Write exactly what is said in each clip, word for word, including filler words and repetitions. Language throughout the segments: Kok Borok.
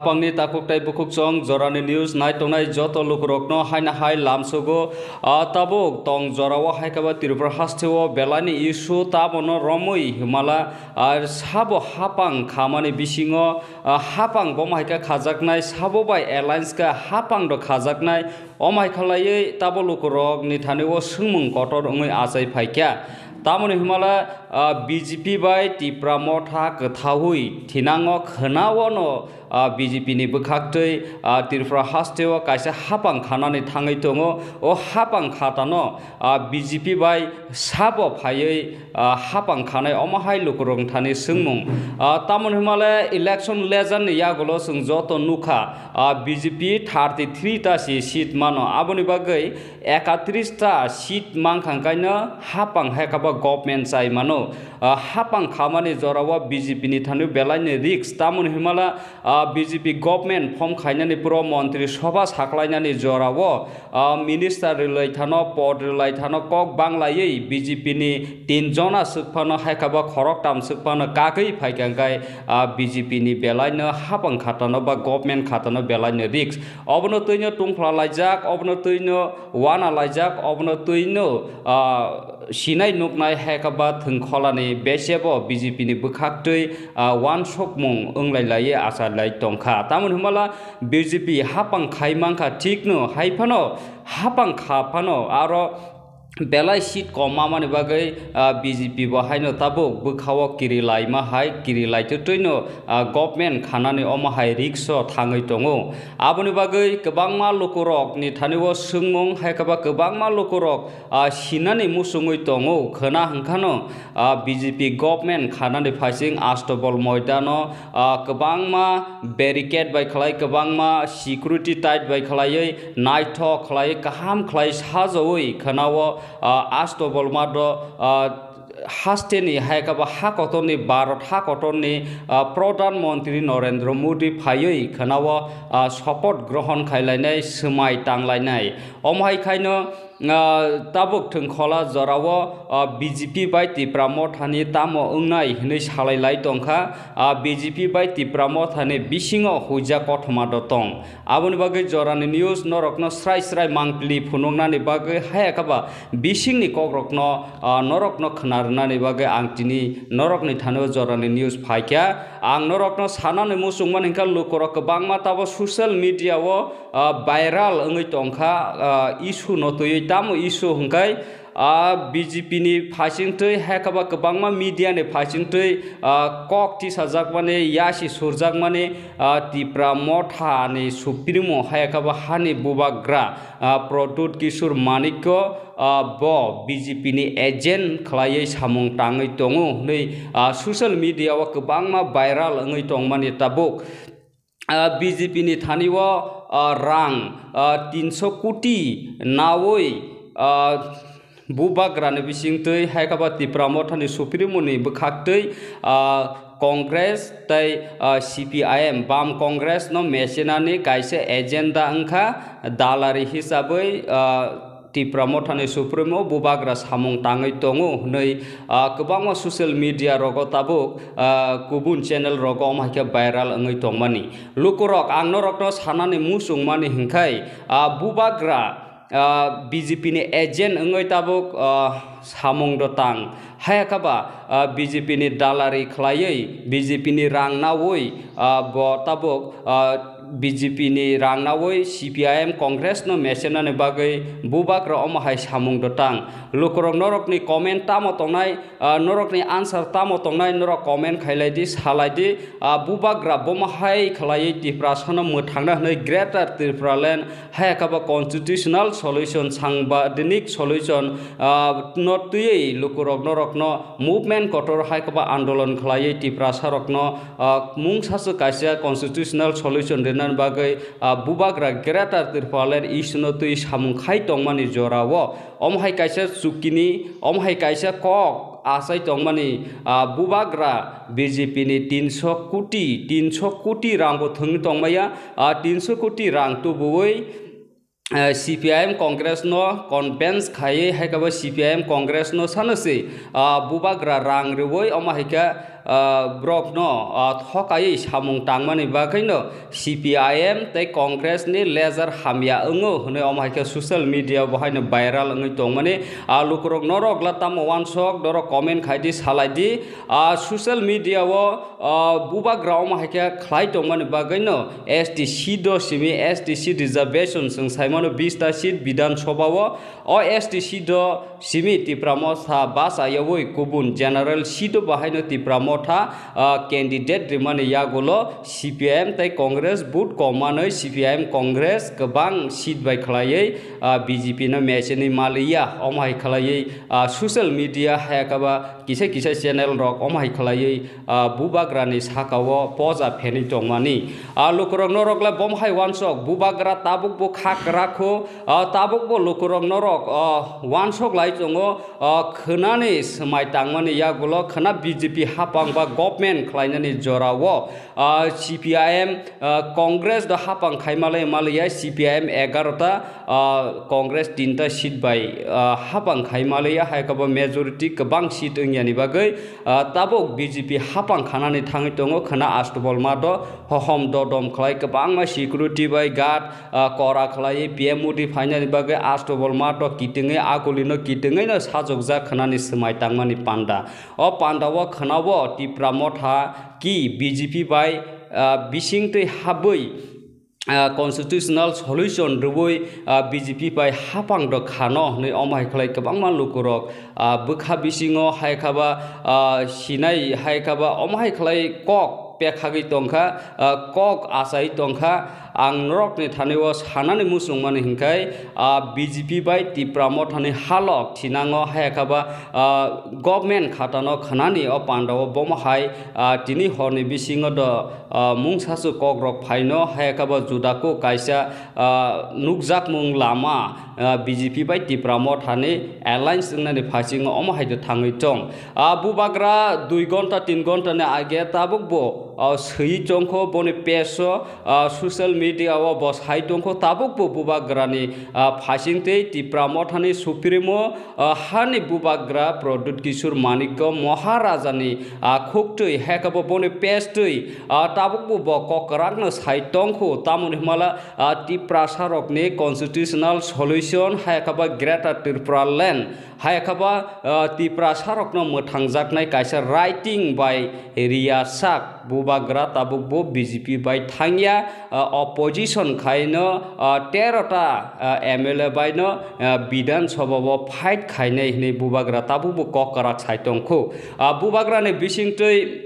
Pangni takhuk tei bukhuk chwng jorani news nai tongnai joto lukurokno haino hai lamsogo. Ah, tabuk tong jorao hai khe ba Tripura hasteo belaini issue tabono romwi himala, ah, sabo hapang khamani bisingo, ah, hapang bomo hai khe khajaknai, sabo bai alliance khe hapang do khajaknai. Omo hai khlaiwi tabo lukurokni thani o swngmung kotor wngwi achai phaikha. Tamoni himala, ah, B J P bai Tipra Motha kwthaui thinango khwnao no, ah, B J P ni bwkhaktwi, ah, Tripura hasteo kaisa hapang khanani thangwi tongo. O hapang khatano, ah, B J P bai sabo phaiwi, ah, hapang khanai omo hai lukurok thani swngmung. Ah, tamoni himale election lejanni yagulo chwng joto nukha, ah, B J P thirty three ta si seat mano. Aboni bagwi ekatris ta seat mankha kaino hapang hai khe ba government chai mano. Ah, hapang khamani jorao B J P ni thani belaini risk. Tamoni himala, ah, B J P government form khainani puro montri sobha saklainani jorao, ah, minister rwlai thano, pod rwlai thano kok banglaiwi B J P ni tin jona swk phano hai khe ba khoroktam swk phano kagwi phaikha hwnkhe, ah, B J P ni belaino hapang khatano ba government khatano belaino risk. Obono twino tungphla laijak, obono twino wana laijak, obono twino, ah, sinai nuknai hai khe ba thwngkholani besebo B J P ni bwkhaktwi, ah, wansukmung wnglai laiwi achai lai tongkha. Tamoni himala B J P hapang khai mankha thikno, hai phano hapang kha phano aro belai seat kom mamani bagwi, ah, B J P bo haino tabuk bwkhao kiri laima hai kiri laitwtwino, ah, government khanani omo hai risk o thangwi tongo. Aboni bagwi kwbangma lukurokni thani o swngmung hai khe ba kwbangma lukurok, ah, sinani muchungwi tongo. Khwna hwnkha no, ah, B J P government khanani phaising Astobol moidano, ah, kwbangma barricade bai khlai, kwbangma security tight bai khlaiwi naithok khlai, kaham khlai sajaui khwnao, ah, Astobol mado, ah, hasteni hai khe ba ha kotorni, Bharat ha kotorni, ah, Pradhan Mantri Narendra Modi phaiwi khwnao, ah, sopoth grohon khailainai, swmai tanglainai. Omo hai khaino, ah, tabuk thwngkhola jorao, ah, B J P bai Tipra Mothani tamo wngnai hwnwi salai lai tongkha. Ah, B J P bai Tipra Mothani bisingo huijak kothoma do tong. Aboni bagwi jorani news norokno srai srai mangpili phunuknani bagwi hai khe ba bisingni kokrokno, ah, norokno khna rwnani bagwi ang tini norokni thani o jorani news phaikha. Ang norokno sanani muchungmani hwnkha lukurok kwbangma tabo social media o, ah, viral wngwi tongkha, ah, issue no twiwi. Tamo issue hwnkhe, ah, B J P ni phaisingtwi hai khe ba kwbangma media ni phaisingtwi, ah, kok tisajakmani, yasi surjakmani, ah, Tipra Motha ni Supremo hai khe ba hani bubagra, ah, Pradyut Kishore Manikya, ah, bo B J P ni agent khlaiwi samung tangwi tongo hwnwi, ah, social media o kwbangma viral wngwi tongmani tabuk. Ah, B J P ni thani o, ah, rang, ah, tinso koti naui, ah, bubagra ni bisingtwi hai khe ba Tipra Motha ni Supremo ni bwkhaktwi, ah, Congress tei, ah, C P I M, Bam Congress no mechenani kaisa agenda wngkha, dalari hisabwi, ah, Tipra Mothani Supremo bubagra samung tangwi tongo hwnwi, ah, kwbangma social media rogo tabuk, ah, kubun channel rogo omo hai khe viral wngwi tongmani. Lukurok ang norokno sanani muchungmani hwnkhe, ah, bubagra, ah, B J P ni agent wngwi tabuk, ah, samung do tang. Hai khe ba, ah, B J P ni dalari khlaiwi, B J P ni rang naui, ah, bo tabuk, ah, B J P ni rang naui C P I M Congress no mechenani bagwi bubagra omo hai samung do tang. Lukurok norokni comment tamo tongnai, ah, norokni answer tamo tongnai, norok comment khailai di, salai di. Ah, bubagra bomo hai khlaiwi Tiprasano mwthangna hwnwi Greater Tipraland hai khe ba constitutional solution, sangbidanik solution, ah, no twiwi lukurok norokno movement kotor hai khe ba andolon khlaiwi Tiprasarokno, ah, mungsa se kaisa constitutional solution rinani bagwi, ah, bubagra Greater Tipraland issue no twi samung khai tongmani jorao omo hai kaisa chukini, omo hai kaisa kok achai tongmani, ah, bubagra B J P ni tinso koti, tinso koti rang bo thwngwi tongmaya, ah, tinso koti rang tubuwi, ah, C P I M Congress no convince khaiwi hai khe bo C P I M Congress no sano se, ah, bubagra rang rwui omo hai khe, ah, borokno, ah, thokaiwi samung tangmani bagwino C P I M tei Congress ni leader hamya wngo hwnwi omo hai khe social media o bo haino viral wngwi tongmani. Ah, lukurok norok la tamo wansok, norok comment khai di, salai di. Ah, social media o, ah, bubagra omo hai khe khlai tongmani bagwino S T seat o simi S T seat reservation chwng saimano bish ta seat Bidhan Sabha o. O S T seat o simi Tipra Motha bachayawi kubun general seat o bahaino Tipra Motha, ah, candidate rimani yagulo C P I M tei Congress vote kom manwi C P I M Congress kwbang seat bai khlaiwi, ah, B J P no mechenwi maliya. Omo hai khlaiwi, ah, social media hai khe ba kisa kisa channel rok omo hai khlaiwi, ah, bubagrani saka o poja phenwi tongmani. Ah, lukurok norok le bom hai wansok, bubagra tabuk bo kha kwrak kho, ah, tabuk bo lukurok norok, ah, wansok lai tongo, ah, khwnani swmai tangmani yagulo khwna B J P hapang ba government khlainani jora o, ah, C P I M, ah, Congress do hapang khai malai malaiya C P I M egarota, ah, Congress tinta seat bai, ah, hapang khai malaiya hai khe bo majority kwbang seat wngyani bagwi, ah, tabuk B J P hapang khanani thangwi tongo khwna Astobol Math o hohom dodom khlai kwbangma security bai guard, ah, kora khlai P M Modi phainani bagwi Astobol Math o kitwngwi agulino kitwngwino sajokjak khwnani swmai tangmani panda. O panda o khwna o Tipra Motha ki B J P bai, ah, bisingtwi habwi, ah, constitutional solution rwui, ah, B J P bai hapang do khano hwnwi omo hai khlai kwbangma lukurok, ah, bwkha bisingo hai khe ba, ah, sinai hai khe ba omo hai khlai kok pekhagwi tongkha, ah, kok achai tongkha. Ang norokni thani o sanani muchungmani hinkhe, ah, B J P bai Tipra Mothani halok thinango hai khe ba, ah, government khatano khwnani o panda o bomo hai, ah, tini horni bisingo do, ah, mungsa su kokrok phaino hai khe ba judako kaisa, ah, nukjakmung lama, ah, B J P bai Tipra Mothani alliance wngnani phasingo omo hai do thangwi tong. Ah, bubagra dui gonta tin gonta ni age tabuk bo, ah, swi chongkho boni page o, ah, social media o bo sai tongkho tabuk bo bubagrani, ah, phasing tei Tipra Mothani supremo, ah, hani bubagra Pradyut Kishore Manikya Maharajani, ah, khuktwi hai khe bo boni page twi, ah, tabuk bo bo kok kwrakno sai tongkho tamoni hwnmala, ah, Tiprasa rokni constitutional solution hai khe bo Greater Tripura Land hai khe bo, ah, Tiprasa rokno mwthangjaknai kaisa writing bai riya sak bubagra tabuk bo B J P bai thangya, ah, opposition khaino, ah, tero ta, ah, M L A baino, ah, Bidhan Sabha o fight khainai hwnwi bubagra tabuk bo kok kwrak sai tongkho. Ah, bubagrani bisingtwi,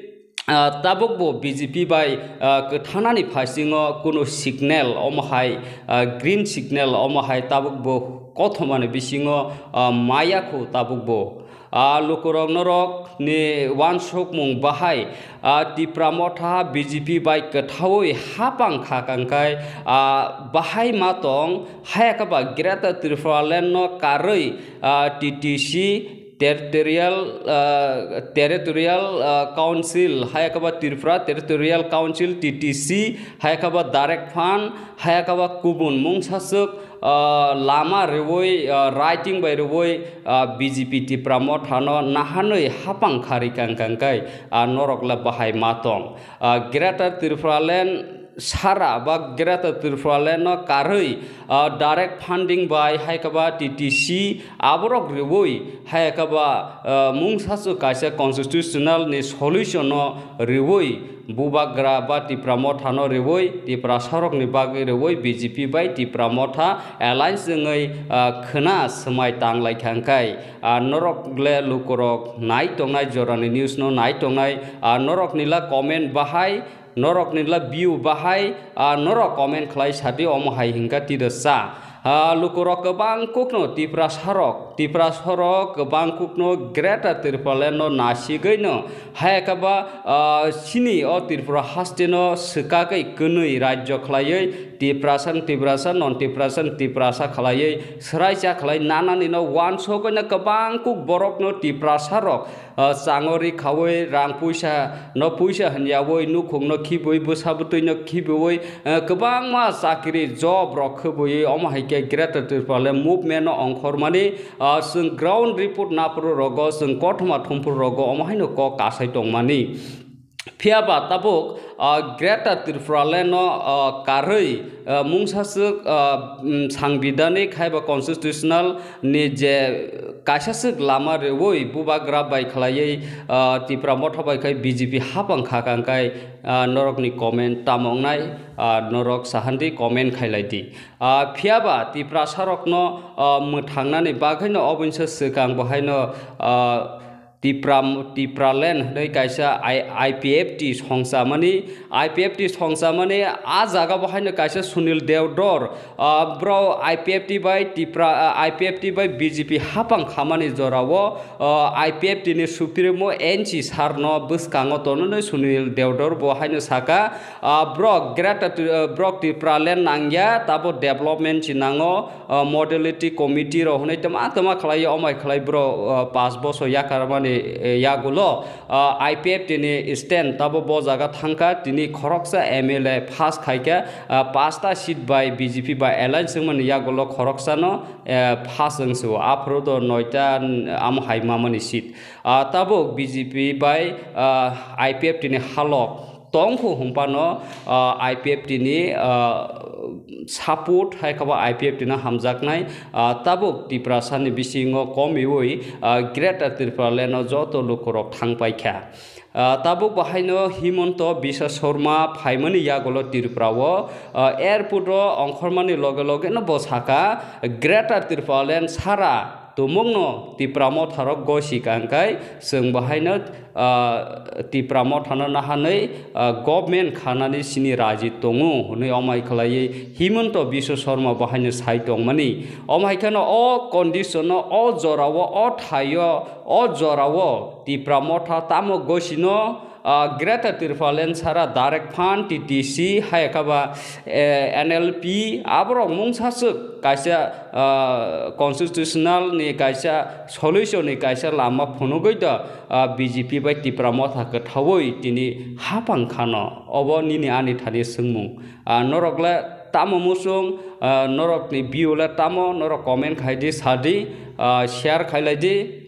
ah, tabuk bo B J P bai, ah, kwthanani phasingo kuno signal omo hai, ah, green signal omo hai tabuk bo kothomani bisingo, ah, maya kho tabuk bo. Ah, lukurok norok ni wansukmung bahai, ah, Tipra Motha B J P bai kwthaui hapang kha kangkhai, ah, bahai ma tong hai khe ba Greater Tripura Land no karwi, ah, T T C territorial, ah, territorial, ah, council hai khe ba Tripura Territorial Council T T C hai khe ba direct fund hai khe ba kubun mungsaswk, ah, lama rwui, ah, writing bai rwui, ah, B J P Tipra Mothano nahanwi hapang kharwi kang kang kai, ah, norok le bahai ma tong. Ah, Greater Tripura Land sara ba Greater Tripura Land no karwi, ah, direct funding bai hai khe ba T T C aborok rwui hai khe ba, ah, mungsa su kaisa constitutional ni solution no rwui bubagra ba Tipra Motha no rwui Tiprasa rok ni bagwi rwui B J P bai Tipra Motha alliance wngwi, ah, khwna swmai tang lai kha hwnkhe, ah, norok le lukurok nai tongnai jorani news no nai tongnai, ah, norok ni la comment bahai, norok ni la view bahai, ah, norok comment khlai sadi omo hai hwnkha tida sa. Ah, lukurok kwbang kukno Tiprasa rok, Tiprasa rok kwbang kukno Greater Tipraland no nasigwi no hai khe ba, ah, chini o Tripura haste no swkagwi kwnwi rajyo khlaiwi Tiprasa, Tiprasa, non Tiprasa, Tiprasa khlaiwi swraisa khlai nanani no wansogwi no kwbang kuk borok no Tiprasa rok, ah, chango ri khaui rang puisa no puisa hwnyaui nukhung no khibui bwsa bwtwi no khibui, ah, kwbangma chakri job rok khibui omo hai khe Greater Tipraland movement no ongkhormani, ah, chwng ground report naphuru rogo, chwng kothoma thumphuru rogo, omo haino kok kasai tongmani. Phiya ba tabuk, ah, Greater Tipraland no, ah, karwi, ah, mungsaswk, ah, mm, sangbidhanik hai ba constitutional ni je kaisaswk lama rwi bubagra bai khlaiwi, ah, Tipra Motha bai khai B J P hapang kha kang khai, ah, norokni comment tamo wngnai, ah, norok sahan di, comment khailai di. Ah, phiya ba Tiprasa rokno, ah, mwthangnani bagwi no obo wngsa swkang bo haino, ah, Tipra, Tipraland hwnwi kaisa I-, I P F T songchamani, I P F T songchamani a jaga bo haino kaisa Sunil Deodor, ah, bro I P F T bai Tipra, ah, I P F T bai B J P hapang khamani jorao, ah, I P F T ni supremo N C sir no bwskango tonwi Sunil Deodor bo haino saka, ah, bro Greater Tri-, ah, bro Tipraland nangya, tabo development si nango, ah, modality committee rok hwnwi tama tama khlai, omai khlai bro, ah, pash bosor yakarmani, eh, yagulo, ah, I P F T ni stand tabo bo jaga thangkha, tini khoroksa M L A pass khaikha, ah, pasta seat bai B J P bai alliance wngmani yagulo khoroksano, eh, pass wngsio, aphuru do noita, mm, amo hai mamani seat. Ah, tabuk B J P bai, ah, I P F T ni halok tongkhu hwnphano, ah, I P F T ni, ah, support hai khe bo I P F T no hamjaknai, ah, tabuk Tiprasa ni bisingo komiwi, ah, Greater Tipraland o joto lukurok thangpaikha. Ah, tabuk bahaino Himanta Biswa Sarma phaimani yagulo Tripura o, ah, airport o ongkhormani loge loge no bo saka, Greater Tipraland sara tumungno Tipra Motharok gosi kangkai, chwng bahaino, ah, Tipra Mothano nahanwi, ah, government khanani sini raji tongo hwnwi omai khlaiwi Himanta Biswa Sarma bahaino sai tongmani. Omai kheno o condition-o, o jorao, o thaio, o jorao Tipra Motha tamo gosino, ah, Greater Tipraland sara direct fund, T T C, hai khe ba, eh, N L P, aborok mungsaswk kaisa, ah, constitutional ni kaisa solution ni kaisa lama phunugwi do, ah, B J P bai Tipra Motha kwthaui tini hapang khano. Obo nini ani thani swngmung. Ah, norok le tamo muchung, ah, norokni view le tamo, norok comment khai di, sa di, ah, share khailai di.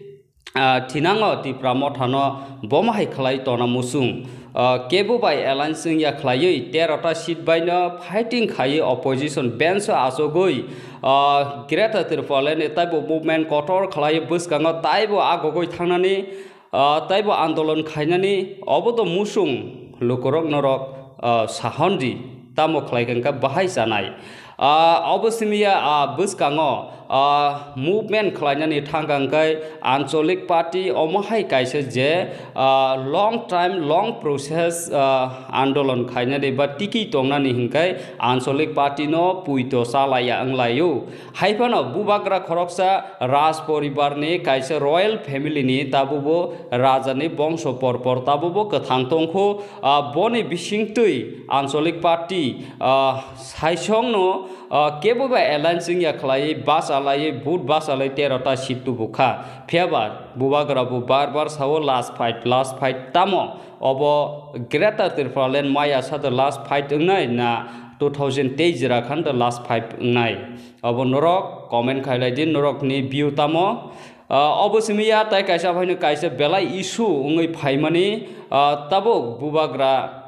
Ah, thinango Tipra Mothano bomo hai khlai tona muchung. Ah, kebo bai alliance wngya khlaiwi terota seat baino fighting khaiwi opposition bench o achugwi, ah, Greater Tipraland ni taibo movement kotor khlaiwi bwskango taibo agogwi thangnani, ah, taibo andolon khainani obo do muchung lukurok norok, ah, sahon di tamo khlai khe bahai chanai. Ah, obo simiya, ah, bwskango, ah, movement khlainani thangkha hwnkhe Anchalik Party omo hai kaisa je, ah, long time, long process, ah, andolon khainani ba tiki tongnani hwnkhe Anchalik Party no puito chalaiya wnglaio. Haiphano bubagra khoroksa Raj poribar ni kaisa royal family ni tabubo raja ni bongso porpor tabubo kwthang tongkho, ah, boni bisingtwi Anchalik Party, ah, saisongno, ah, kebo bai alliance wngya khlaiwi bachalaiwi vote bachalai terota seat tubukha. Phiyaba bubagra bo bar bar sao last fight, last fight tamo obo Greater Tipraland maya sa the last fight wngnai na two thousand teis jora khan the last fight wngnai. Obo norok comment khailai di, norokni view tamo? Ah, obo simi ya tai kaisa phaino kaisa belai issue wngwi phaimani, ah, tabuk bubagra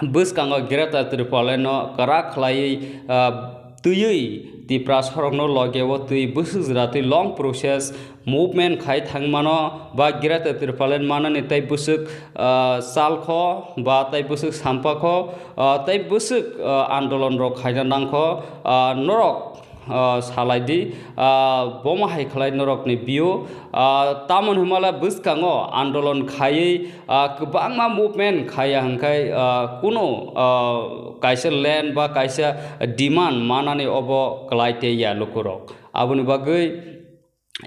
bwskango Greater Tipraland no kwrak khlaiwi, ah, twiwi Tiprasa rokno loge o twi bwswk jora twi long process movement khai thangmano ba Greater Tipraland manani tei bwswk, ah, chalkho ba tei bwswk sampakho, ah, tei bwswk, ah, andolon rok khaina nangkho, ah, norok, ah, salai di, ah, bomo hai khlai norokni view, ah, tamoni hwnmale bwskango andolon khaiwi, ah, kwbangma movement khaiya hwnkhe, ah, kuno, ah, kaisa land ba kaisa demand manani obo kwlai tei ya lukurok. Aboni bagwi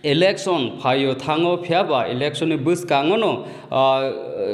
election phaio thango, phiyaba election ni bwskango no, ah,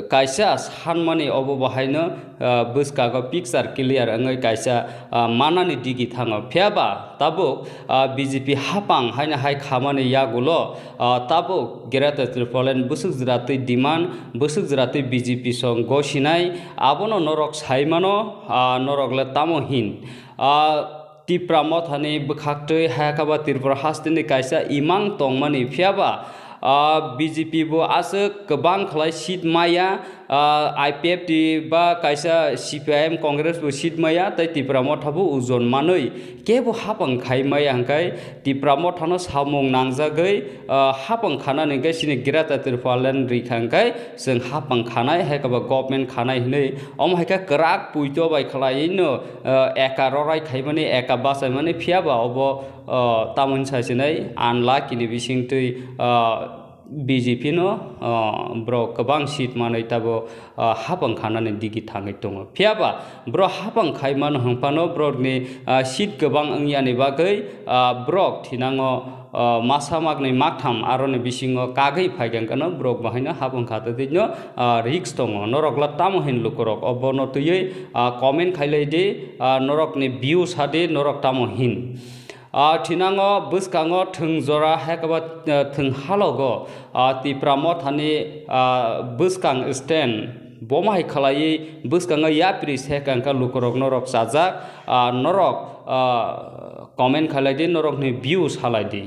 kaisa sanmani obo bahaino, ah, bwskango picture clear wngwi kaisa, ah, manani digi thango. Phiyaba tabuk, ah, B J P hapang haino hai khamani yagulo, ah, tabuk Greater Tipraland bwswk jora twi demand, bwswk jora twi B J P song gosinai, abono norok saimano, ah, norok le tamo hin. Ah, Tipra Mothani bwkhaktwi hayakaba Tripura hasteni kaisa imang tongmani, phiyaba, ah, B J P bo aswk kwbang khlai seat maya, ah, I P F T ba kaisa C P I M Congress bo seat maya, tei Tipra Motha bo ujon manwi kebo hapang khai maya hwnkhe Tipra Mothano samung nangjagwi, ah, hapang khanani hwnkhe chini Greater Tipraland rikha hwnkhe chwng hapang khanai, haikhe ba government khanai hinwi omo haikhe kwrak puito bai khlaiwi no, ah, eka rorai khaimani, eka bachaimani, phiyaba obo, ah, tamoni saisinai unlucky ni bisingtwi, ah, B J P no, ah, borok kwbang seat manwi tabo, ah, hapang khanani digi thangwi tongo. Phiyaba borok hapang khai mano hwnphano borokni, ah, seat kwbang wngyani bagwi, ah, borok thinango, ah, masa maknwi maktham aroni bisingo kagwi phaikha hwnkhe no borok bahaino hapang khatwi no, ah, risk tongo. Norok la tamo hin lukurok obono twiwi, ah, comment khailai di, ah, norokni view sadi norok tamo hin. Ah, thinango bwskango thwng jora haikhe ba, ah, thwng halogo, ah, Tipra Mothani, ah, bwskang stand bo mahai khlaiwi bwskango yapri se kangkha lukurok norok chajak, ah, norok, ah, comment khalai di, norokni view salai di.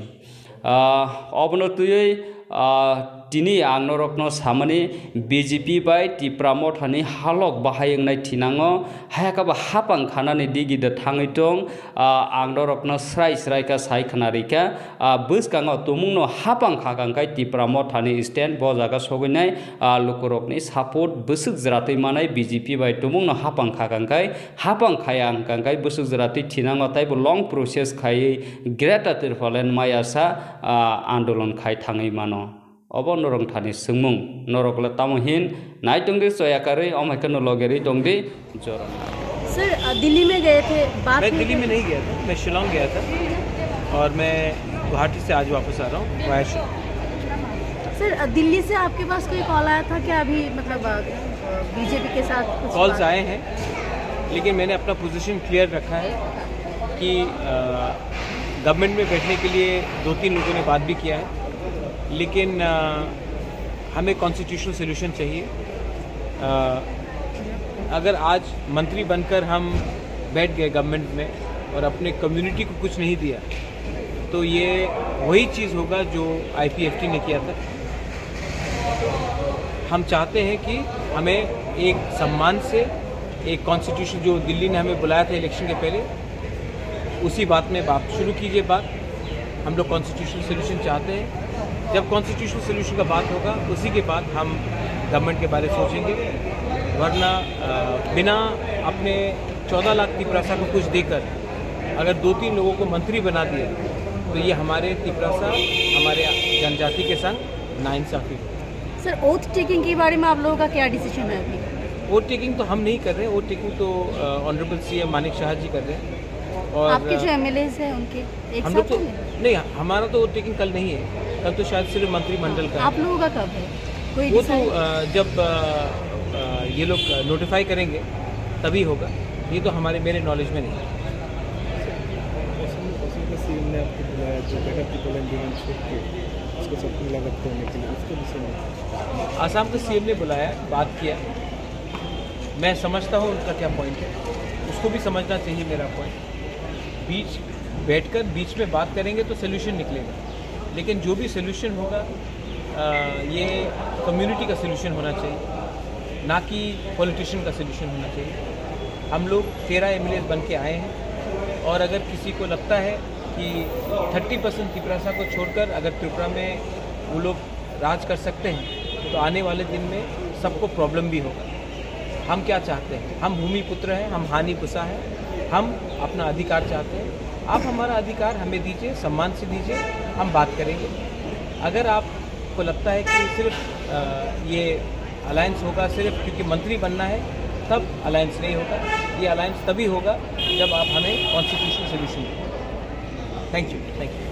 Ah, obono twiwi, ah, tini ang norokno samani B J P bai Tipra Mothani halok bahai wngnai thinango, hayakaba hapang khanani digi de thangwi tong, ah, ang norokno srai srai kha sai khna rikha, ah, bwskango tumungno hapang kha kangkai Tipra Mothani stand bo jaga sogwinai, ah, lukurokni support bwswk jwratwi manai B J P bai tumungno hapang kha kangkai, hapang khaya hwnkha khe bwswk jwra twi thinango taibo long process khaiwi Greater Tipraland maya sa, ah, andolon khai thangwi mano. Obo norok thani swngmung, norok le tamo hin nai tong di, choya karwi, omo hai kheno logerwi tong di, jora. Sir, अ, दिल्ली में गए थे, बात मैं हुई दिल्ली थी? में नहीं गया था, मैं शिलोंग गया था और मैं गुवाहाटी से आज वापस आ रहा हूँ, वाया शिलोंग। सर, अ, दिल्ली से आपके पास कोई कॉल आया था क्या अभी, मतलब, अ, बीजेपी के साथ कुछ कॉल्स बात? आए हैं, लेकिन मैंने अपना पोजीशन क्लियर रखा है कि, अ, गवर्नमेंट में बैठने के लिए दो तीन लोगों ने बात भी किया है, लेकिन, अ, हमें कॉन्स्टिट्यूशनल सॉल्यूशन चाहिए। अ, अगर आज मंत्री बनकर हम बैठ गए गवर्नमेंट में और अपने कम्युनिटी को कुछ नहीं दिया, तो ये वही चीज़ होगा जो आईपीएफटी ने किया था। हम चाहते हैं कि हमें एक सम्मान से एक कॉन्स्टिट्यूशन, जो दिल्ली ने हमें बुलाया था इलेक्शन के पहले, उसी बात में बात शुरू कीजिए बात। हम लोग कॉन्स्टिट्यूशनल सॉल्यूशन चाहते हैं। जब कॉन्स्टिट्यूशनल सॉल्यूशन का बात होगा, उसी के बाद हम गवर्नमेंट के बारे में सोचेंगे। वरना, अ, बिना अपने चौदह लाख तिपरासा को कुछ देकर अगर दो तीन लोगों को मंत्री बना दिया, तो ये हमारे तिपरासा, हमारे जनजाति के संग नाइंसाफी होगी। सर, ओथ टेकिंग के बारे में आप लोगों का क्या डिसीजन है अभी? ओथ टेकिंग तो हम नहीं कर रहे, ओथ टेकिंग तो, अ, ऑनरेबल सीएम मानिक साहा जी कर रहे हैं। और, आपके जो अ, एमएलएज हैं, उनके एक हम लोग साथ तो होंगे? नहीं, हमारा तो ओथ टेकिंग कल नहीं है, कल तो शायद सिर्फ मंत्रिमंडल का है। आप लोगों का कब है? कोई वो तो, डिसाइड? अ, जब, अ, अ, ये लोग नोटिफाई करेंगे, तभी होगा। ये तो हमारे, मेरे नॉलेज में नहीं है। असम, असम का सीएम ने आपको बुलाया, जो बेटा ट्रिपल एम डिमांड छोड़ के उसको सब कुछ लागत करने के लिए, उसके विषय में? आसाम के सीएम ने बुलाया, बात किया। मैं समझता हूँ उनका क्या पॉइंट है, उसको भी समझना चाहिए मेरा पॉइंट। बीच बैठकर बीच में बात करेंगे तो सॉल्यूशन निकलेगा, लेकिन जो भी सॉल्यूशन होगा, अ, ये कम्युनिटी का सॉल्यूशन होना चाहिए, ना कि पॉलिटिशियन का सॉल्यूशन होना चाहिए। हम लोग तेरह एमएलएज बन के आए हैं और अगर किसी को लगता है कि थर्टी परसेंट तिपरासा को छोड़कर अगर त्रिपुरा में वो लोग राज कर सकते हैं, तो आने वाले दिन में सबको प्रॉब्लम भी होगा। हम क्या चाहते हैं? हम भूमिपुत्र हैं, हम हानि पुसा हैं, हम अपना अधिकार चाहते हैं। आप हमारा अधिकार हमें दीजिए, सम्मान से दीजिए, हम बात करेंगे। अगर आपको लगता है कि सिर्फ, अ, ये अलायंस होगा सिर्फ क्योंकि मंत्री बनना है, तब अलायंस नहीं होगा। ये अलायंस तभी होगा जब आप हमें कॉन्स्टिट्यूशनल सॉल्यूशन दें। Thank you, thank you.